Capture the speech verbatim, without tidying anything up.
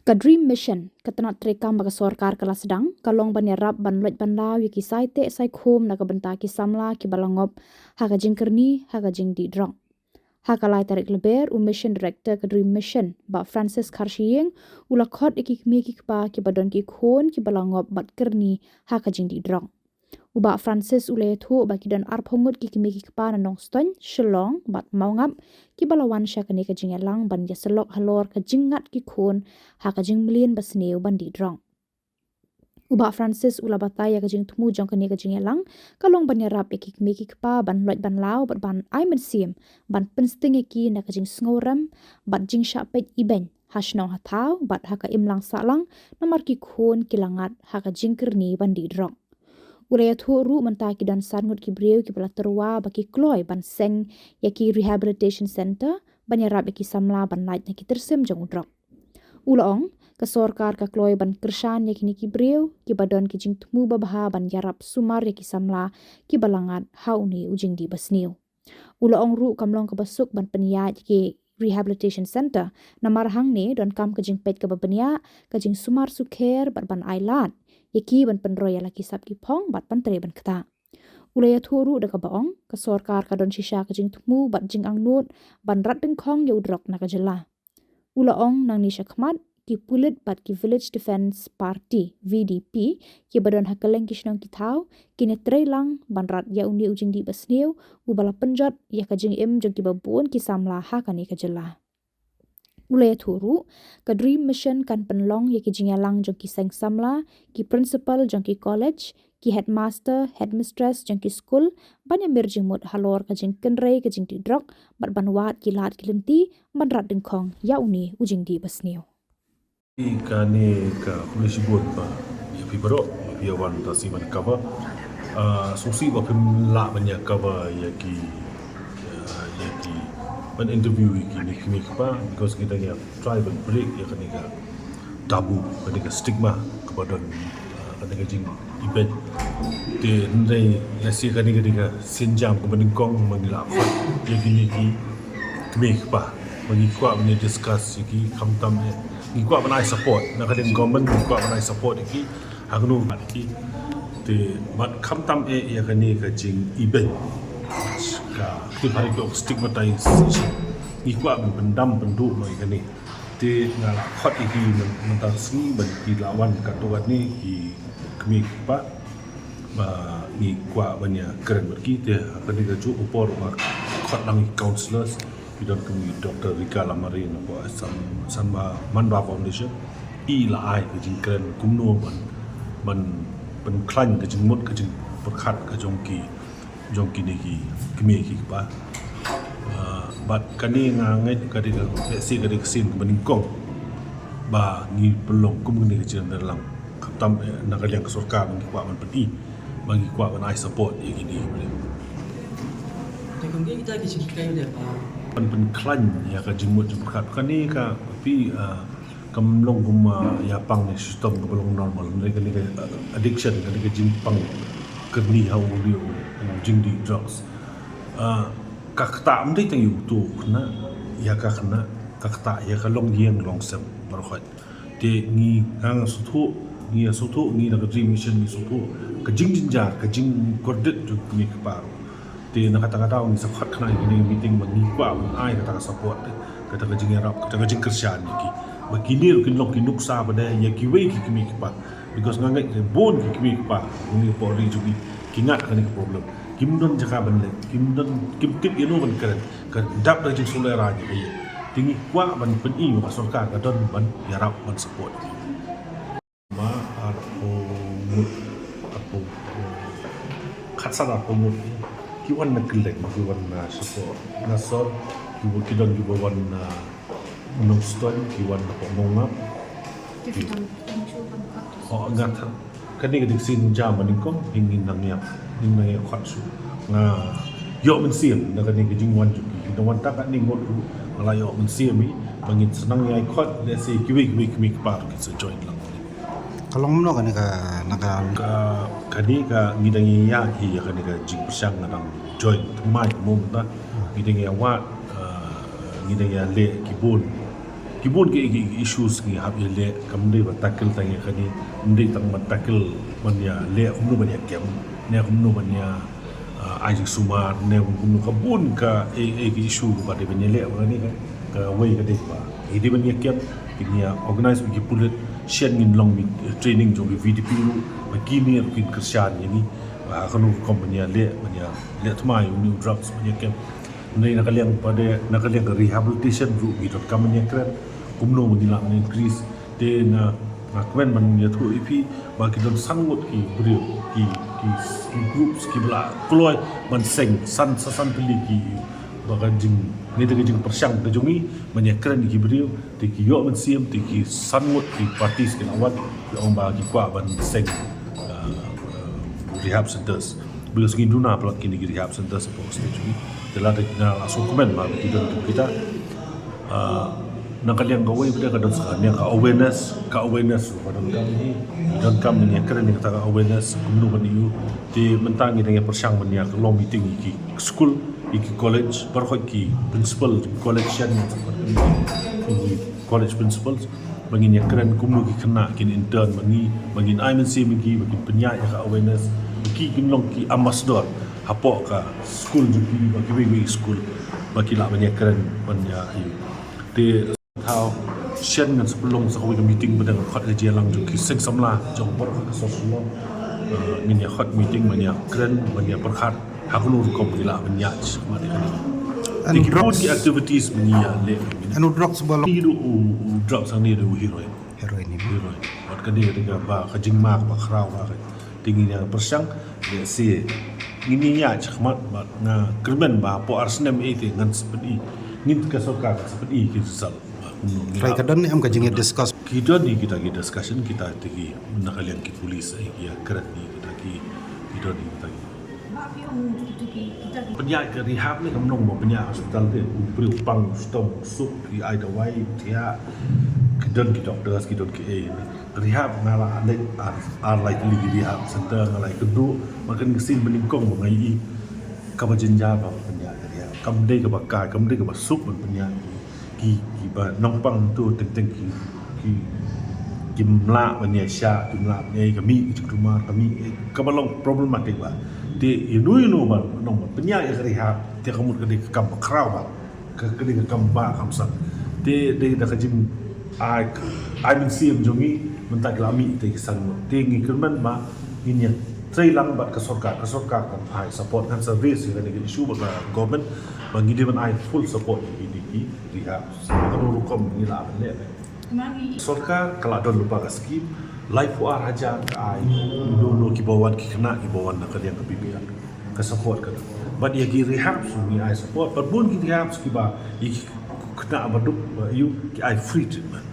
Ka Dream Mission, ka tnat treikam ba ka sorkar ka la sdang, ka long ban ïarap ban loit ban law ïa ki saiteh saikhum na ka bynta ki samla kiba la ngop ha ka jingkyrni ha ka jingdih drok. Ha ka lai tarik Lber, u Mission Director ka Dream Mission, Bah Francis Kharshiing, u la khot ïa ki kmie ki kpa kiba don ki khun kiba la ngop bad kyrni ha ka jingdih drok. U Bah Francis u la ïathuh ba ki don arphew ngut ki kmie ki kpa na Nongstoiñ, Shillong bad Mawngap kiba la wan sha kane ka jingïalang ban ïasyllok halor ka jingngat ki khun ha ka jingmlien ba sniew ban dih drok. U Bah Francis u la batai ïa ka jingthmu jong kane ka jingïalang ka long ban ïarap ïa ki kmie ki kpa ban loit ban law bad ban ai mynsiem ban pynsting ïa ki na ka jingsngewrem bad jingshah peit ibeiñ ha shnong ha thaw bad ha ka imlang sahlang, namar ki khun ki la ngat ha ka jingkyrni ban dih drok. U la ïathuh ruh mynta ki don san ngut ki briew kiba la tyrwa ba ki kloi ban seng ïa ki rehabilitation centre ban ïarap ïa ki samla ban lait na ki tyrsim jong u drok. U la ong, ka sorkar ka kloi ban kyrshan ïa kine ki briew kiba don ki jingthmu babha ban ïarap sumar ïa ki samla kiba la ngat ha une u jingdih basniew. U la ong ruh kam long kaba suk ban pynïaid ki rehabilitation centre, namar hangne donkam ka jingpeit kaba bniah, ka jingsumar sukher bad ban ai lad ïa ki ban pynroi ïa la ki sap ki phong bad ban trei ban ktah. U la ïathuh ruh da kaba ong, ka sorkar ka don shisha ka jingthmu bad jingangnud ban rat dyngkhong ïa u drok na ka jylla. U la ong, nangne shakhmat, ki pulit bad ki Village Defence Party, V D P, kiba don ha kylleng ki shnong ki thaw, kin ïatrei lang ban rat ïa une u jingdih basniew uba la pynjot ïa ka jingim jong kiba bun ki samla ha kane ka jylla. U la ïathuh ruh, ka Dream Mission kan pynlong ïa ki jingïalang jong ki seng samla, ki principal jong ki college, ki headmaster, headmistress jong ki skul ban ïamir jingmut halor ka jingkynrei ka jingdih drok bad ban wad ki lad ki lynti ban rat dyngkhong ïa une u jingdih basniew. Kane ka khublei shibun ba ïa phi baroh ba phi ïa wan ta sien ban cover. Ah, sngewsih ba phim lah ban ïa cover ïa ki, ah, ïa ki ban interview ïa ki, ïa ki kmie kpa, because kita ïa try ban break ïa kane ka tabu, kane ka stigma kaba don, ah, kane ka jingibeiñ. Te hynrei lehse kane ka dei ka sienjam kaba nyngkong ba ngi la khot ïa kine ki kmie kpa ba ngi kwah ban ïa discuss ïa ki, khamtam eh ngi kwah ban ai support na ka liang government, ngi kwah ban ai support ïa ki ha kano ka ki. Te bad khamtam eh ïa kane ka jingibeiñ, ka tip ha ki ong stigmatization, ngi kwah ban pyndam pynduh noh ïa kane. Te nga la khot ïa ki myn-, mynta ka sngi ba ki la wan katto katne ki kmie ki kpa ba ngi kwah ban ïa kren bad ki. Te ha kane kajuh ka por nga khot lang ïa ki counsellors, ki don kum i Doctor Rika Lamare na ka Assam Sanma Manba Foundation. I la ai ka jingkren kumno ban, ban pynkhlaiñ ka jingmut ka jingpyrkhat ka jong ki, jong kine ki kmie ki kpa. Ah, bad kane nga ngeit ka dei ka, lehse ka dei ka sien kaba nyngkong ba ngi pynlong kum kane ka jingïalang. Khamtam, eh, na ka liang ka sorkar ba ngi kwah ban pyni ba ngi kwah ban ai support ïa kine ki briew. Te kum kita ki jinghikai de ba ban pynkhlaiñ ïa ka jingmut jingpyrkhat kane ka phi, ah, kam long kum, ah, ïa pang ne shitom kaba long normal, ne kane ka, ah, addiction, kane ka jingpang kyrni ha u, u, u jingdih drugs. Ah, ka ktah ym dei tang ïa uto u khynnah, ïa ka khynnah, ka ktah ïa ka longïing longsem baroh. Te ngi, nga sngewthuh, ngi sngewthuh, ngi na ka Dream Mission ngi sngewthuh ka jingjynjar, ka jingkordit jong ki kmie ki kpa. Te na kata ka daw ngi sa khot khnang ïa kine ki meeting ba ngi kwah ban ai kata ka support, kata ka jingïarap, kata ka jingkyrshan ïa ki. Ba kine ruh kin long ki nuksa ba dei ïa kiwei ki kmie ki kpa. Because nga ngeit bun ki kmie ki kpa, kine ki pori jong ngi, ki ngat kane ka problem. Kim don jaka ban leit, kim don, kim tip ïano ban kren. Ka dap da ka jingsulera jong ka ïing. Te ngi kwah ban pyni ba ka sorkar ka don ban ïarap ban support ki. Ma arphew ngut, arphew, khatsan arphew ngut. Ki wan na kylleng, ki wan na shapoh Nasor, ki wa-, ki don kiba wan na Nongstoiñ, ki wan na Mawngap. Ki, oh, nga tha-, kane ka dei ka sienjam ba nyngkong, ngin nang ïa, ngin nang ïa khot shuh. Nga ïoh mynsiem na kane ka jingwan jong ki. Ki nang wan tang katne ngut ruh, nga la ïoh mynsiem hi ba ngin sa nang ïa khot, lehse kiwei kiwei kmie kpa ruh kin sa join lang. Ka long kumno kane ka, na ka, ka, kane ka ngi dang ïa ïa hi ïa kane ka jingpyrshang, nga dang join thymmai mo mynta. Ngi dang ïa wad, ah, ngi dang ïa leh ki bun, Ki bun ki, ki, ki issues ngi hap ïa leh, kam dei ba tackle tang ïa kane, kam dei tang ban tackle ban ïa leh kumno ban ïa kem, ne kumno ban ïa, ah, ai jingsumar, ne kumno, ka bun ka, eh, eh, ki issue ba dei ban ïa leh ba kane ka, kawei ka dei ba, eh, dei ban ïa kem, kin ïa organize bad ki pulit, shen ngin long mi, eh, training jong ki V D P ruh, ba kine ruh kin kyrshan ïa ngi, ba kano ka kam ban ïa leh, ban ïa leh thma ïa une u drugs ban ïa kem. Ngi na ka liang pat de, na ka liang ka rehabilitation ruh ngi donkam ban ïa kren. Kumno ngi lah ban increase. Te nga, nga kmen ban ïathuh ïa phi ba ki don san ngut ki briew, ki, ki, ki groups kiba la kloi ban seng, san, sa san tylli ki, ba ka jing, ngi da ka jingpyrshang ka jong ngi ban ïa kren ïa ki briew, te ki ïoh mynsiem, te ki san ngut ki parties ki la wan, ki ong ba ki kwah ban seng, uh, uh, rehab centers. Because ngi duna palat kine ki rehab centers hapoh state jong ngi. Te lada nga la sngewkmen ba ki don kum kita. Ah, na ka liang kawei pat de ka don sa ka liang ka awareness, ka awareness ruh ka donkam hi. Donkam ban ïa kren ïa kata ka awareness kumno ban ïoh. Te mynta ngi dang ïa pyrshang ban ïa ka long meeting ïa ki school, ïa ki college, baroh ki principal, ki college shen, ïa ki college principals. Ba ngin ïa kren kumno ki khynnah kin intern ma ngi, ba ngin ai mynsiem ïa ki, ba kin pynïaid ïa ka awareness, ba ki kin long ki ambassador hapoh ka skul jong ki, ba kiwei kiwei skul, ba ki lah ban ïa kren ban ïa ïa. Te thaw shen ngan sa pynlong sa kawei ka meeting ba dang khot ka jingïalang jong ki seng samla jong baroh ka sor Shillong. Eh, ngin ïa khot meeting ban ïa kren, ban ïa pyrkhat ha kano rukom ki lah ban ïaid shakhmat ïa kane. Anu drugs, ki activities ba ngi ïa leh. Anu drugs ba long. Ni ruh u, u drugs hangne ruh u heroin. Heroin ni. Heroin. Wat kane ka dei kaba ka jingma kaba khraw ba ka. Te ngin ïa pyrshang, ïa se. Ngin ïa ïaid shakhmat bad nga kyrmen ba hapoh ar snem ei te ngan sa pyni. Ngin ka sorkar kan sa pyni ki result. Trai ka don ne em ka jingïa discuss. Ki don hi kita ki discussion kita te ki na ka liang ki police ei ki ïa kren hi kita ki, ki don hi kita ki. Pynïaid ka rehab ne kam long ba pynïaid hospital te u briew u pang u shitom u suk ki ai dawai thiah ki don ki doctors ki don ki ei. Rehab nga la leit ar, ar lai tylli ki rehab center nga la ïakynduh ma ka ning ka sien ba nyngkong ba nga ïohi kaba jynjar ba pynïaid ka rehab kam dei kaba kai kam dei kaba suk ban pynïaid. Ki, kiba nongpang to teng teng ki, ki, kim lah ban ïa shah, kim lah ban ïa ka mih, ki jingkulmar, ka mih, eh, kaba long problematic ba. Te ïano ïano ba nong ba pynïaid ïa ka rehab, te ka mut ka dei ka kam ba khraw ba. Ka, ka dei ka kam ba kam san. Te dei da ka jing ai, ai mynsiem jong ngi, mynta ki la mih te ki san ngut. Te ngi kyrmen ba ngin ïa trei lang bad ka sorkar, ka sorkar kan ai support ngan sa raise ïa kane ka issue bad ka government ba ngi dei ban ai full support ïa kine ki rehab. Kano rukom ngi lah ban leh. Sorkar ka la don lypa ka skim laiphew ar hajar ka ai. Ïano ïano kiba wan ki khynnah kiba wan na ka liang ka B P L ka support ka don. Bad ïa ki rehab ruh ngi ai support. Bad bun ki rehab kiba ïa ki khynnah ba duk ba ïoh ki ai free treatment.